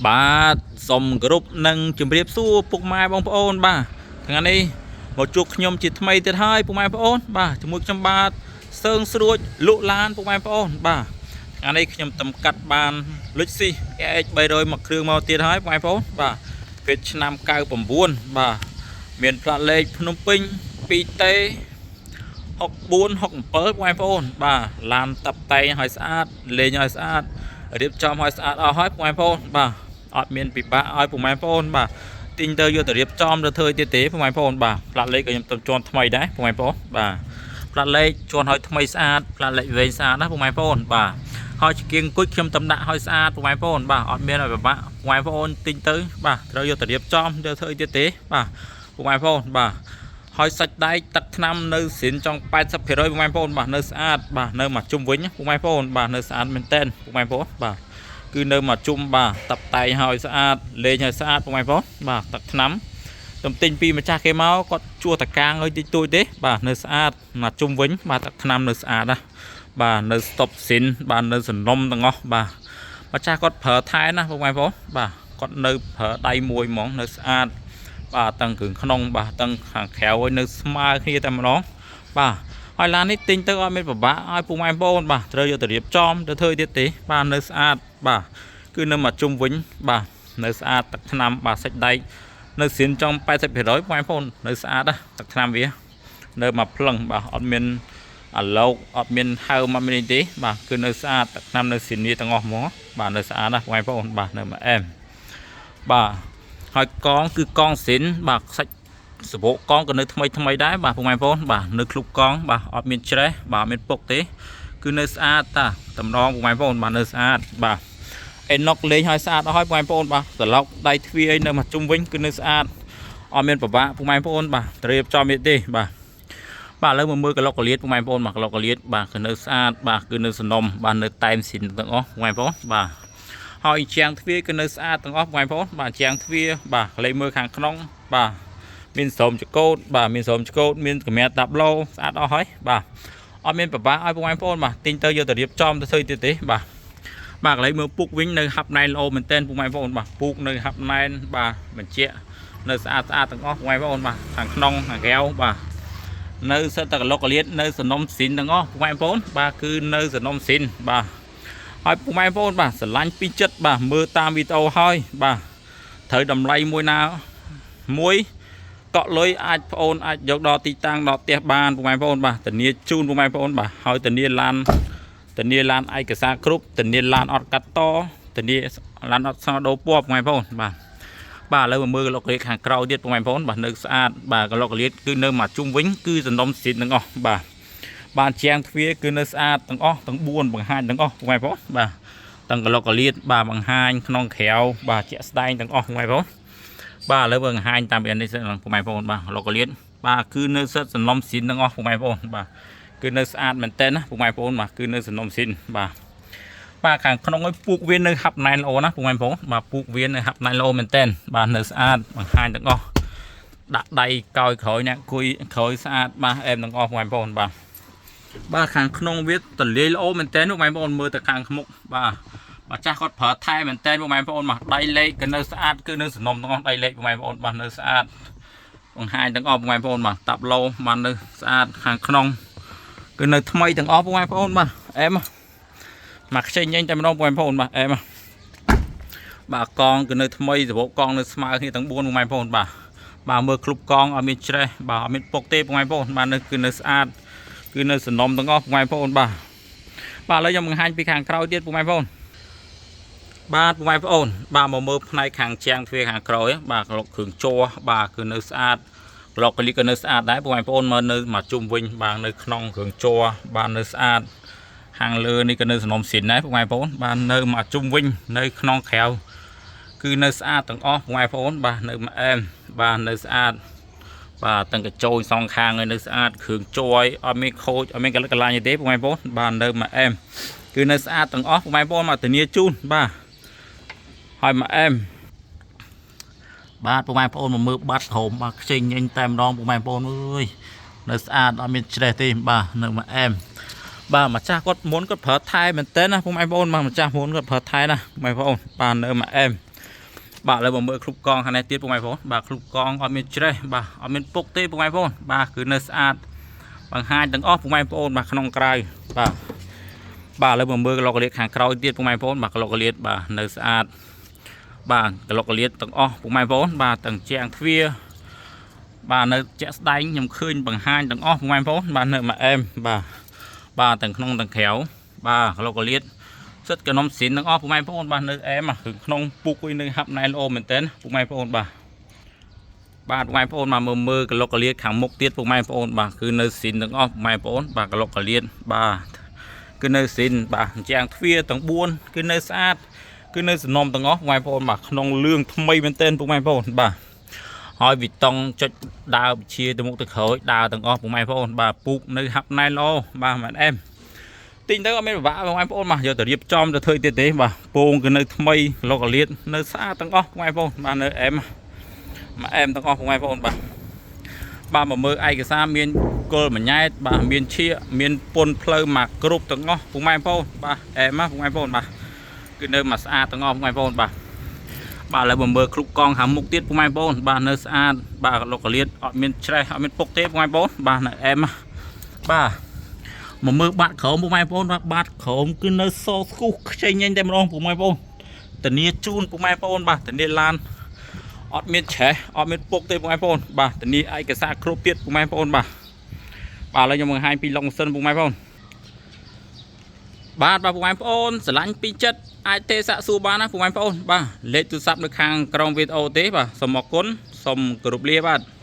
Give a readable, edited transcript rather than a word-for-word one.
បាទសូមគោរពនិងជម្រាបសួរពុកម៉ែបងប្អូនបាទថ្ងៃនេះមកជួបខ្ញុំជាថ្មីទៀតហើយពុកម៉ែបងប្អូនបាទជាមួយខ្ញុំបាទសើងស្រួចលក់ឡានពុកម៉ែបងប្អូនបាទថ្ងៃនេះខ្ញុំតំកាត់បានលុចស៊ី AX 300មួយគ្រឿងមកទៀតហើយពុកម៉ែបងប្អូនបាទពេលឆ្នាំ99បាទមានផ្លាកលេខភ្នំពេញ 2T 64 67ពុកម៉ែបងប្អូនបាទឡានតាប់តែងឲ្យស្អាតលេងឲ្យស្អាតរៀបចំឲ្យស្អាតអស់ហើយពុកម៉ែបងប្អូនបាទអត់មានពិបាកឲ្យពុកម៉ែបងប្អូនបាទទិញទៅយកទៅរៀបចំទៅធ្វើទៀតទេពុកម៉ែបងប្អូនបាទផ្លាកលេខក៏ខ្ញុំទៅជន់ថ្មីដែរពុកម៉ែបងប្អូនបាទផ្លាកលេខជន់ឲ្យថ្មីស្អាតផ្លាកលេខវែងស្អាតណាពុកម៉ែបងប្អូនបាទហើយជាគៀងគុជខ្ញុំតំដាក់ឲ្យស្អាតពុកម៉ែបងប្អូនបាទអត់មានឲ្យពិបាកពុកម៉ែបងប្អូនទិញទៅបាទត្រូវយកទៅរៀបចំទៅធ្វើទៀតទេបាទពុកម៉ែបងប្អូនបាទ ហើយសាច់ដែកទឹកថ្នាំនៅស្រិនចង់80%ពុកម៉ែបងប្អូនបាទនៅស្អាតបាទនៅមកជុំវិញពុកម៉ែបងប្អូនបាទនៅស្អាតមែនតែនពុកម៉ែបងប្អូនបាទគឺនៅមកជុំបាទតាប់តែងហើយស្អាតលេងហើយស្អាតពុកម៉ែបងប្អូនបាទទឹកថ្នាំទំទិញពីម្ចាស់គេមកគាត់ជួតកាងឲ្យតិចតួចទេបាទនៅស្អាតមកជុំវិញបាទទឹកថ្នាំនៅស្អាតណាបាទនៅស្តុបស៊ីនបាទនៅសំណុំទាំងអស់បាទម្ចាស់គាត់ប្រើថែណាពុកម៉ែបងប្អូនបាទគាត់នៅប្រើដៃមួយហ្មងនៅស្អាត បាទតាំងគ្រឿងក្នុងបាទតាំងខាងក្រៅឲ្យនៅស្មើគ្នាតែម្ដងបាទហើយឡាននេះទិញទៅអត់មានពិបាកឲ្យពុកម៉ែបងប្អូនបាទត្រូវយកទៅរៀបចំទៅធ្វើទៀតទេបាទនៅស្អាតបាទគឺនៅមកជុំវិញបាទនៅស្អាតទឹកថ្នាំបាទសាច់ដែកនៅសៀនចង់80%ពុកម៉ែបងប្អូននៅស្អាតណាទឹកថ្នាំវានៅមកភ្លឹងបាទអត់មានអាឡោកអត់មានហើមអត់មានអីទេបាទគឺនៅស្អាតទឹកថ្នាំនៅសៀននេះទាំងអស់ហ្មងបាទនៅស្អាតណាពុកម៉ែបងប្អូនបាទនៅមកអែមបាទ ហើយកងគឺកងសិនបាទសាច់សបកកងក៏នៅថ្មីថ្មីដែរបាទពុកម៉ែបងប្អូនបាទនៅក្លុបកងបាទអត់មានច្រេះបាទអត់មានពុកទេគឺនៅស្អាតតាតំណងពុកម៉ែបងប្អូនបាទនៅស្អាតបាទអេណុកលេងឲ្យស្អាតអស់ហើយពុកម៉ែបងប្អូនបាទត្រឡប់ដៃទ្វារអីនៅមកជុំវិញគឺនៅស្អាតអត់មានប្របាក់ពុកម៉ែបងប្អូនបាទត្រៀមចំទៀតទេបាទបាទឥឡូវមកមើលក្លុកកលៀតពុកម៉ែបងប្អូនបាទក្លុកកលៀតបាទគឺនៅស្អាតបាទគឺនៅសំណុំបាទនៅតែមស៊ីនទាំងអស់ពុកម៉ែបងប្អូនបាទ ហើយជាងទ្វារគឺនៅស្អាតទាំងអស់បងប្អូនបាទជាងទ្វារបាទកលេមើលខាងក្នុងបាទមានស្រោមចកោតបាទមានស្រោមចកោតមានកម្រាលតាប់ឡូស្អាតអស់ហើយបាទអត់មានប្របាកឲ្យបងប្អូនបាទទិញទៅយកទៅរៀបចំទៅធ្វើទៀតទេបាទបាទកលេមើលពុកវិញនៅហាប់ណែនល្អមែនទែនពុកម៉ែបងប្អូនបាទពុកនៅហាប់ណែនបាទបញ្ជាក់នៅស្អាតស្អាតទាំងអស់ពុកម៉ែបងប្អូនបាទខាងក្នុងខាងក្រៅបាទនៅសិតតែកលុកកលៀតនៅសំណុំស៊ីនទាំងអស់ពុកម៉ែបងប្អូនបាទគឺនៅសំណុំស៊ីនបាទ ហើយពុកម៉ែបងប្អូនបាទស្រឡាញ់ពីចិត្តបាទមើលតាមវីដេអូហើយបាទត្រូវតម្លៃមួយណាមួយកក់លុយអាចបងអូនអាចយកដល់ទីតាំងដល់ផ្ទះបានពុកម៉ែបងប្អូនបាទធានាជូនពុកម៉ែបងប្អូនបាទហើយធានាឡានធានាឡានឯកសារគ្រប់ធានាឡានអត់កាត់តធានាឡានអត់សោដូរពណ៌ពុកម៉ែបងប្អូនបាទបាទឥឡូវមកមើលកលុកលៀតខាងក្រៅទៀតពុកម៉ែបងប្អូនបាទនៅស្អាតបាទកលុកលៀតគឺនៅមកជុំវិញគឺសំណុំស៊ីតទាំងអស់បាទបានជាងទ្វារគឺនៅស្អាតទាំងអស់ទាំង4បង្ហាញទាំងអស់ពុកម៉ែបងប្អូនបាទ ទាំងកលុកកលៀតបាទបង្ហាញក្នុងក្រៅបាទជាក់ស្ដែងទាំងអស់ពុកម៉ែបងប្អូនបាទឥឡូវបង្ហាញតាមពីនេះសិនពុកម៉ែបងប្អូនបាទកលុកកលៀតបាទគឺនៅសិតសំណុំស៊ីនទាំងអស់ពុកម៉ែបងប្អូនបាទគឺនៅស្អាតមែនតើណាពុកម៉ែបងប្អូនបាទគឺនៅសំណុំស៊ីនបាទបាទខាងក្នុងឲ្យពូកវានៅហាប់ណែនល្អណាស់ពុកម៉ែបងប្អូនបាទពូកវានៅហាប់ណែនល្អមែនតើបាទនៅស្អាតបង្ហាញទាំងអស់ដាក់ដៃកោយក្រោយអ្នកគួយក្រោយស្អាតបាទអែមទាំងអស់ពុកម៉ែបងប្អូនបាទបាទខាងក្នុងវាតលាយល្អមែនតើពុកម៉ែបងប្អូនមើលទៅខាងមុខបាទ បាទចាស់គាត់ប្រើថែមែនតើពុកម៉ែបងប្អូនបាទដៃលេខក៏នៅស្អាតគឺនៅសំណុំទាំងអស់ដៃលេខពុកម៉ែបងប្អូនបាទនៅស្អាតបង្ហាញទាំងអស់ពុកម៉ែបងប្អូនបាទតាប់ឡូបាទនៅស្អាតខាងក្នុងគឺនៅថ្មីទាំងអស់ពុកម៉ែបងប្អូនបាទអែមមកខ្ចីញញតែម្ដងពុកម៉ែបងប្អូនបាទអែមបាទកងគឺនៅថ្មីសបកកងនៅស្មើគ្នាទាំង4ពុកម៉ែបងប្អូនបាទបាទមើលក្លុបកងអត់មានច្រេះបាទអត់មានពុកទេពុកម៉ែបងប្អូនបាទនៅគឺនៅស្អាតគឺនៅសំណុំទាំងអស់ពុកម៉ែបងប្អូនបាទបាទឥឡូវខ្ញុំបង្ហាញពីខាងក្រោយទៀតពុកម៉ែបងប្អូន បាទពុកម៉ែបងប្អូនបាទមកមើលផ្នែកខាងជាងទ្វារខាងក្រោយបាទក្លុកគ្រឿងជ័របាទគឺនៅស្អាតក្លុកកលីក៏នៅស្អាតដែរពុកម៉ែបងប្អូនមើលនៅមកជុំវិញបាទនៅក្នុងគ្រឿងជ័របាទនៅស្អាតខាងលើនេះក៏នៅសំណុំស៊ីនដែរពុកម៉ែបងប្អូនបាទនៅមកជុំវិញនៅក្នុងក្រៅគឺនៅស្អាតទាំងអស់ពុកម៉ែបងប្អូនបាទនៅមកអែមបាទនៅស្អាតបាទទាំងកញ្ចោសងខាងហើយនៅស្អាតគ្រឿងជ័រអត់មានខូចអត់មានកលិកកលាញទេពុកម៉ែបងប្អូនបាទនៅមកអែមគឺនៅស្អាតទាំងអស់ពុកម៉ែបងប្អូនមកធានាជូនបាទ ហើយមកអែមបាទពុកម៉ែបងប្អូនមកមើលបាត់ហូមបាទខ្ចីញញតែម្ដងពុកម៉ែបងប្អូនអើយនៅស្អាតអត់មានច្រេះទេបាទនៅមកអែមបាទម្ចាស់គាត់មុនគាត់ប្រើថែមែនតើណាពុកម៉ែបងប្អូនបាទម្ចាស់មុនគាត់ប្រើថែណាពុកម៉ែបងប្អូនបាទនៅមកអែម បាទឥឡូវមកមើលក្លុបកង់ខាងនេះទៀតពុកម៉ែបងប្អូនបាទក្លុបកង់អត់មានច្រេះបាទអត់មានពុកទេពុកម៉ែបងប្អូនបាទគឺនៅស្អាតបង្ហាញទាំងអស់ពុកម៉ែបងប្អូនបាទក្នុងក្រៅបាទបាទឥឡូវមកមើលក្លុកកលៀតខាងក្រោយទៀតពុកម៉ែបងប្អូនបាទក្លុកកលៀតបាទនៅស្អាតបាទក្លុកកលៀតទាំងអស់ពុកម៉ែបងប្អូនបាទទាំងជាងទ្វារបាទនៅជាក់ស្ដែងខ្ញុំឃើញបង្ហាញទាំងអស់ពុកម៉ែបងប្អូនបាទនៅមួយអែមបាទបាទទាំងក្នុងទាំងក្រៅបាទក្លុកកលៀត សិតកនំស៊ីនទាំងអស់ពុកម៉ែបងប្អូនបាទនៅអែមគឺក្នុងពុកវិញនៅហាប់ណែនល្អមែនតើពុកម៉ែបងប្អូនបាទបាទពុកម៉ែបងប្អូនបាទមើលមើលកលុកកលៀតខាងមុខទៀតពុកម៉ែបងប្អូនបាទគឺនៅស៊ីនទាំងអស់ពុកម៉ែបងប្អូនបាទកលុកកលៀតបាទគឺនៅស៊ីនបាទអញ្ចឹងទ្វារទាំង4គឺនៅស្អាតគឺនៅសំណុំទាំងអស់ពុកម៉ែបងប្អូនបាទក្នុងលឿងថ្មីមែនតើពុកម៉ែបងប្អូនបាទហើយវិតង់ចុចដើរវិជាទៅមុខទៅក្រោយដើរទាំងអស់ពុកម៉ែបងប្អូនបាទពូកនៅហាប់ណែនល្អបាទមែនអែម ទិញទៅអត់មានពិបាកបងប្អូនបាទយកទៅរៀបចំទៅធ្វើទៀតទេបាទពងគឺនៅថ្មីលោកកលៀតនៅស្អាតទាំងអស់បងប្អូនបាទនៅអែមមកអែមទាំងអស់បងប្អូនបាទបាទមកមើលឯកសារមានគល់មញ៉ែតបាទមានឈៀកមានពុនផ្លូវមកគ្រប់ទាំងអស់បងប្អូនបាទអែមណាបងប្អូនបាទគឺនៅមកស្អាតទាំងអស់បងប្អូនបាទបាទឥឡូវមកមើលគ្រប់កង់ខាងមុខទៀតបងប្អូនបាទនៅស្អាតបាទលោកកលៀតអត់មានច្រេះអត់មានពុកទេបងប្អូនបាទនៅអែមបាទ មកមើលបាតក្រោមពុកម៉ែបងប្អូនបាទបាតក្រោមគឺនៅសស្គុះខ្ចីញញតែម្ដងពុកម៉ែបងប្អូនធានាជូនពុកម៉ែបងប្អូនបាទធានាឡានអត់មានឆេះអត់មានពុកទេពុកម៉ែបងប្អូនបាទធានាឯកសារគ្រប់ទៀតពុកម៉ែបងប្អូនបាទបាទឥឡូវខ្ញុំបង្ហាញពីឡុងម៉ាស៊ីនពុកម៉ែបងប្អូនបាទបាទពុកម៉ែបងប្អូនស្រឡាញ់ពីចិត្តអាចទេសាក់សួរបានណាពុកម៉ែបងប្អូនបាទលេខទូរស័ព្ទនៅខាងក្រោមវីដេអូទេបាទសូមអរគុណសូមគោរពលាបាទ។